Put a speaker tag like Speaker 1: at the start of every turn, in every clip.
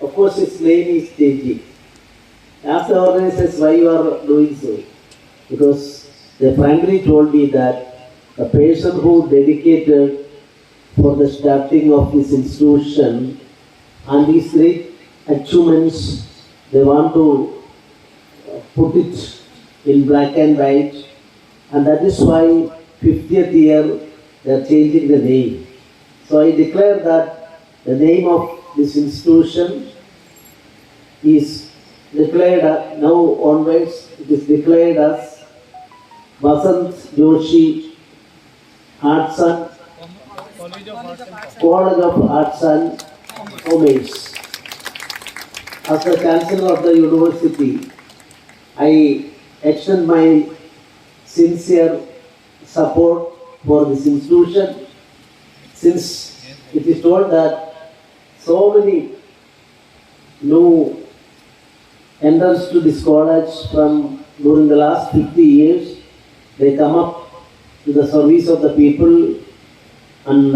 Speaker 1: Of course, its name is changing. Ask the organizers why you are doing so. Because they frankly told me that the person who dedicated for the starting of this institution and these great achievements, they want to put it in black and white, and that is why 50th year they are changing the name. So I declare that the name of this institution is declared now onwards, it is declared as Vasant Joshi Arts and College of Arts and Commerce. As the Chancellor of the university, I extend my sincere support for this institution, since it is told that so many new entrants to this college from during the last 50 years, they come up to the service of the people, and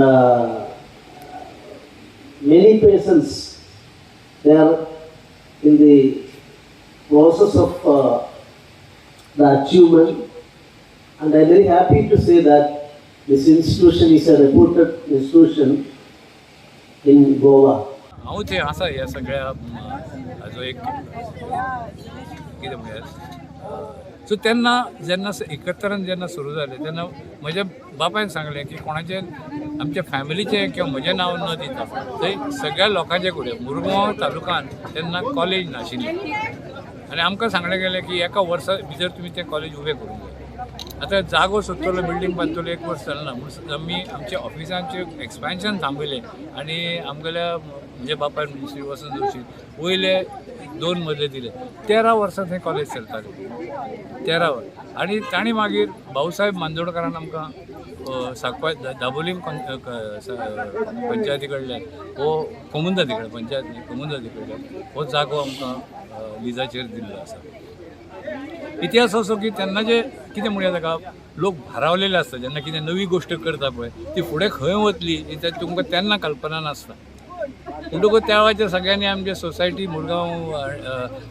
Speaker 1: many persons, they are in the process of the achievement, and I am very happy to say that this institution is a reputed institution in Goa.
Speaker 2: हांव थंय आसा ह्या सगळ्या हाजो एक कितें म्हणया. So तेन्ना जेन्ना 71न जेन्ना सुरू जालें तेन्ना म्हज्या बापायन सांगलें की कोणाचें आमच्या फॅमिलीचें किंवा म्हजें नांव न दिता थंय सगळ्या लोकांचें करुया. मुरगांव तालुकान तेन्ना कॉलेज नाशिल्ली आनी आमकां सांगलें गेलें की एका वर्सा भितर तुमी तें कॉलेज उबें करूंक जाय. आतां जागो सोदतलो, बिल्डींग बांदतलो, एक वर्स चलना म्हणून आमी आमच्या ऑफिसांचें एक्सपेन्शन थांबयलें आनी आमगेल्या म्हज्या बापायन म्हणजे श्री वसंत जोशी वयले 2 मजले दिले. 13 वर्सां थंय कॉलेज चलतालें, 13 वर्स. आनी तांणी मागीर भाऊसाहेब मांदोडकारान आमकां सांगपा दाबोलीम पंचायती कडल्यान हो कोमुंदादी कडल्यान, पंचायत न्ही कोमुंदादी कडल्यान हो जागो आमकां लिजाचेर दिल्लो आसा. इतिहास असो की तेन्ना जे कितें म्हणया ताका लोक भारावलेले आसता जेन्ना कितें नवी गोश्ट करता पळय ती फुडें खंय वतली ही तुमकां तेन्ना कल्पना नासता. म्हणटकूच त्या वेळाचेर सगळ्यांनी आमचे सोसायटी मुरगांव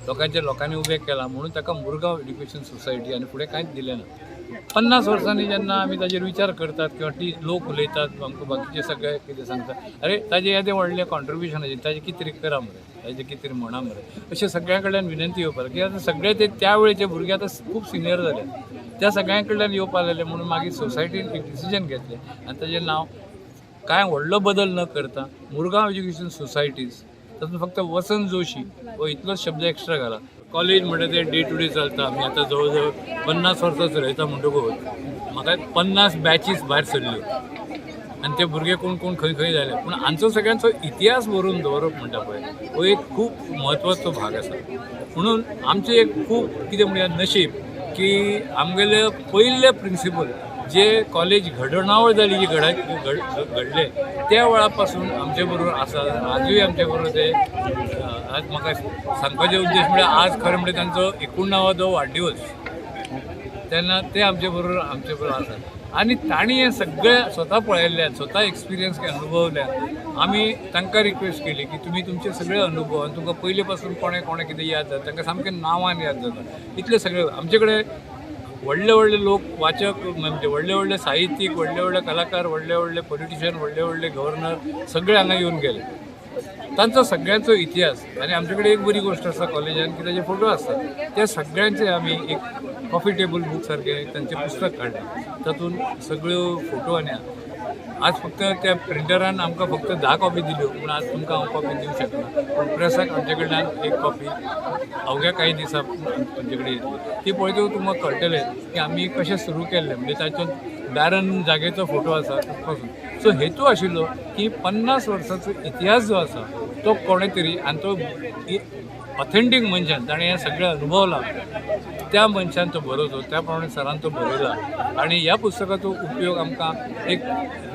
Speaker 2: लोकांच्या लोकांनी उबें केलां म्हणून ताका मुरगांव एड्युकेशन सोसायटी आनी फुडें कांयच दिलें ना. 50 वर्सांनी जेन्ना आमी ताजेर विचार करतात किंवा ती लोक उलयतात आमकां बाकीचे सगळे कितें सांगतात, अरे ताजें येदें व्हडलें कॉन्ट्रिब्युशन आशिल्लें ताजें कितें तरी करा मरे, ताजें कितें तरी म्हणा मरे, अशें सगळ्यां कडल्यान विनंती येवपाक लागली. कित्याक आतां सगळे ते त्या वेळचे भुरगे आतां खूब सिनियर जाले, त्या सगळ्यां कडल्यान येवपाक लागले म्हणून मागीर सोसायटीन एक डिसिजन घेतलें आनी ताजें नांव कांय व्हडलो बदल न करता मुरगांव एज्युकेशन सोसायटीज, तातूंत फक्त वसंत जोशी हो इतलोच शब्द एक्स्ट्रा घाला. कॉलेज म्हणटा ते डे टू डे चलता. आमी आतां जवळ जवळ 50 वर्सां चलयता म्हणटकूच म्हाका 50 बॅचीस भायर सरल्यो आनी ते भुरगे कोण कोण खंय खंय जाले. पूण आमचो सगळ्यांचो इतिहास बरोवन दवरप म्हणटा पळय हो एक खूब म्हत्वाचो भाग आसा. म्हणून आमचें एक खूब कितें म्हणया नशीब की आमगेले पयले प्रिंसिपल जे कॉलेज घडणावळ जाली जी घडले त्या वेळा पासून आमचे बरोबर आसा, आजूय आमचे बरोबर ते. आज म्हाका सांगपाचे उद्देश म्हळ्यार आज खरें म्हळ्यार तांचो 89वो वाडदिवस, तेन्ना ते आमचे बरोबर आसात आनी तांणी हें सगळें स्वता पळयल्ल्यान, स्वता एक्सपिरियन्स अनुभवल्यान आमी तांकां रिक्वेस्ट केली की तुमी तुमचे सगळे अनुभव आनी तुमकां पयले पासून कोणें कोणें कितें याद जाता तांकां सामकें नांवान याद जाता इतले सगळे आमचे कडेन व्हडले व्हडले लोक वाचक म्हणजे व्हडले व्हडले साहित्यीक, व्हडले व्हडले कलाकार, व्हडले व्हडले पॉलिटिशियन, व्हडले व्हडले गव्हर्नर सगळे हांगा येवन गेले. तांचो सगळ्यांचो इतिहास आनी आमचे कडेन एक बरी गोश्ट आसा कॉलेजान की ताजे फोटो आसतात, त्या सगळ्यांचे आमी एक कॉफी टेबल बूक सारकें तांचें पुस्तक काडलें, तातूंत सगळ्यो फोटो आनी आज फक्त त्या प्रिंटरान आमकां फक्त 10 कॉपी दिल्यो, पूण आज तुमकां हांव कॉपी दिवंक शकना, पूण प्रेसाक आमचे कडल्यान एक कॉपी अवघ्या कांय दिसां तुमचे कडेन येतली. ती पळयतकूच तुमकां कळटलें की आमी कशें सुरू केल्लें, म्हणजे तातूंत बॅरन जागेचो फोटो आसा पासून. सो हेतू आशिल्लो की 50 वर्सांचो इतिहास जो आसा तो कोणें तरी आनी तो ऑथेंटीक मनशान ताणें हें सगळें अनुभवलां त्या मनशान तो बरोवचो, त्या प्रमाणे सरान तो बरयला आनी ह्या पुस्तकाचो उपयोग आमकां एक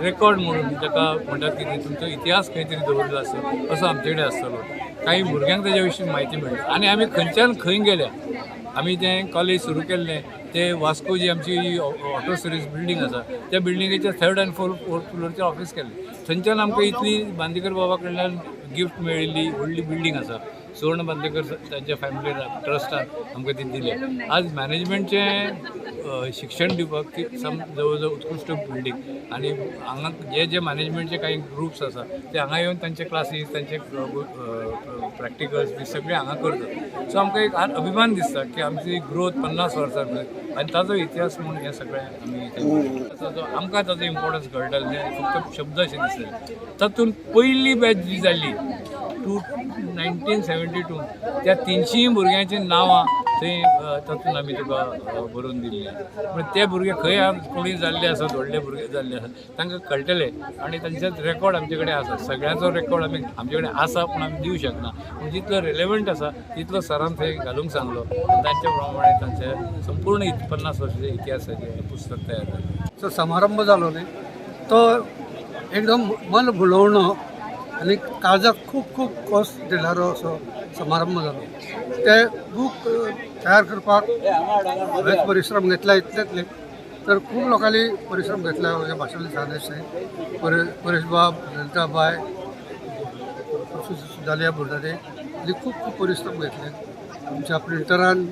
Speaker 2: रेकॉर्ड म्हणून ताका म्हणटात की तुमचो इतिहास खंय तरी दवरिल्लो आसता असो आमचे कडेन आसतलो. कांय भुरग्यांक ताज्या विशीं म्हायती मेळटा आनी आमी खंयच्यान खंय गेल्या, आमी तें कॉलेज सुरू केल्लें ते वास्को जी आमची ऑटो सर्वीस बिल्डींग आसा त्या बिल्डिंगेच्या थर्ड आनी फोर्थ फ्लोरचेर ऑफिस केलें. थंयच्यान आमकां इतली बांदेकर बाबा कडल्यान गिफ्ट मेळिल्ली व्हडली बिल्डींग आसा. सुवर्ण बांदेकर तांच्या फॅमिली ट्रस्टान आमकां ती दिली. आज मॅनेजमेंटचें शिक्षण दिवपाक ती सम जवळ जवळ उत्कृश्ट बिल्डींग आनी हांगा जे जे मॅनेजमेंटचे कांय ग्रुप्स आसा ते हांगा येवन तांचे क्लासीस, तांचे प्रॅक्टिकल्स बी सगळे हांगा करतात. सो आमकां एक अभिमान दिसता की आमची ग्रोथ 50 वर्सां भितर आनी ताजो इतिहास म्हूण हें सगळें आमी ताजो आमकां ताजो इम्पॉर्टन्स कळटालें, फक्त शब्द अशें दिसले. तातूंत पयली बॅच जी जाली 1972 त्या 300 भुरग्यांची नांवां थंय तातूंत आमी तुका बरोवन दिल्ली आसा. पूण ते भुरगे खंय कोणी जाल्ले आसात, व्हडले भुरगे जाल्ले आसात, तांकां कळटले आनी तांचेच रेकॉर्ड आमचे कडेन आसा. सगळ्यांचो रेकॉर्ड आमी आमचे कडेन आसा, पूण आमी दिवं शकना. पूण जितलो रेलेवंट आसा तितलो सरान थंय घालूंक सांगलो आनी तांच्या प्रमाणे तांचे संपूर्ण 50 वर्साच्या इतिहासाचें पुस्तक तयार जालें.
Speaker 3: जो समारंभ जालो न्ही तो एकदम मन भुलोवणो आनी काळजाक खूब खूब खोस दिणारो असो समारंभ जालो. ते बूक तयार करपाक हांवें परिश्रम घेतला इतलेच न्ही तर खूब लोकांनी परिश्रम घेतला. म्हणजे भाशण सादेशे परेश बाब, ललिताबाय, जालिया बुर्दाडे आनी खूब खूब परिश्रम घेतले. आमच्या प्रिंटरान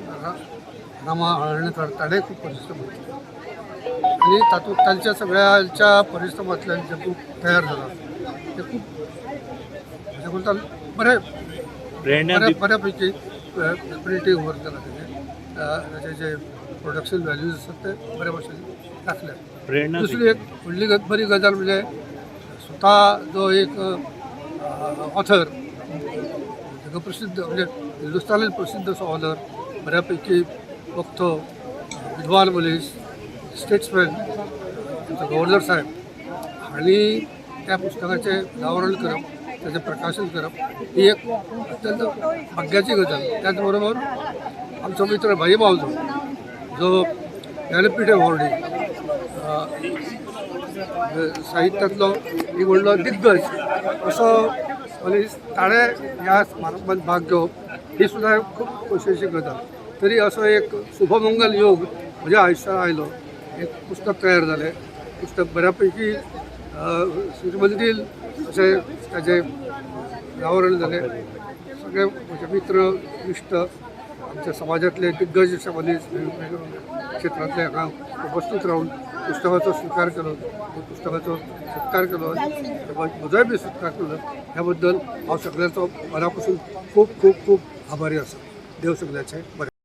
Speaker 3: रामा हळर्णकर ताणें खूब परिश्रम घेतले आनी तातूंत तांच्या सगळ्यांच्या परिश्रमांतल्यान जे बूक तयार जाला ते खूब म्हज्या बरें बऱ्यापैकी प्रिंटींग वर्क जाला. तेजें ताजे जे प्रोडक्शन व्हॅल्यूज आसात ते बऱ्या भशेन राखल्या. दुसरी एक व्हडली बरी गजाल म्हणजे स्वता जो एक ऑथर जगप्रसिद्ध म्हणजे हिंदुस्थानात प्रसिद्ध असो ऑथर, बऱ्यापैकी वक्तो, विद्वान मनीस, स्टेट्समॅन आमचो गव्हर्नर साहेब हांणी त्या पुस्तकाचें अनावरण करप, ताचें प्रकाशन करप ही एक अत्यंत भाग्याची गजाल. त्याच बरोबर आमचो मित्र भाई भावजो जो ज्ञानपीठ अवॉर्डी, साहित्यांतलो एक व्हडलो दिग्गज असो मनीस, ताणें ह्या समारंभात भाग घेवप ही सुद्दां खूब खोशयेची गजाल. तरी असो एक शुभमंगल योग म्हज्या आयुष्यात आयलो. एक पुस्तक तयार जालें, पुस्तक बऱ्यापैकी श्रीमंतील अशें ताजें अनावरण जालें. सगळे म्हजे मित्र इश्ट, आमच्या समाजांतले दिग्गज अशे मनीस वेगवेगळ्या क्षेत्रांतले हांगा उपस्थित रावन पुस्तकाचो स्विकार केलो, पुस्तकाचो सत्कार केलो, म्हजोय बी सत्कार केलो. ह्या बद्दल हांव सगळ्यांचो मना पसून खूब खूब खूब आभारी आसा. देव सगळ्याचें बरें.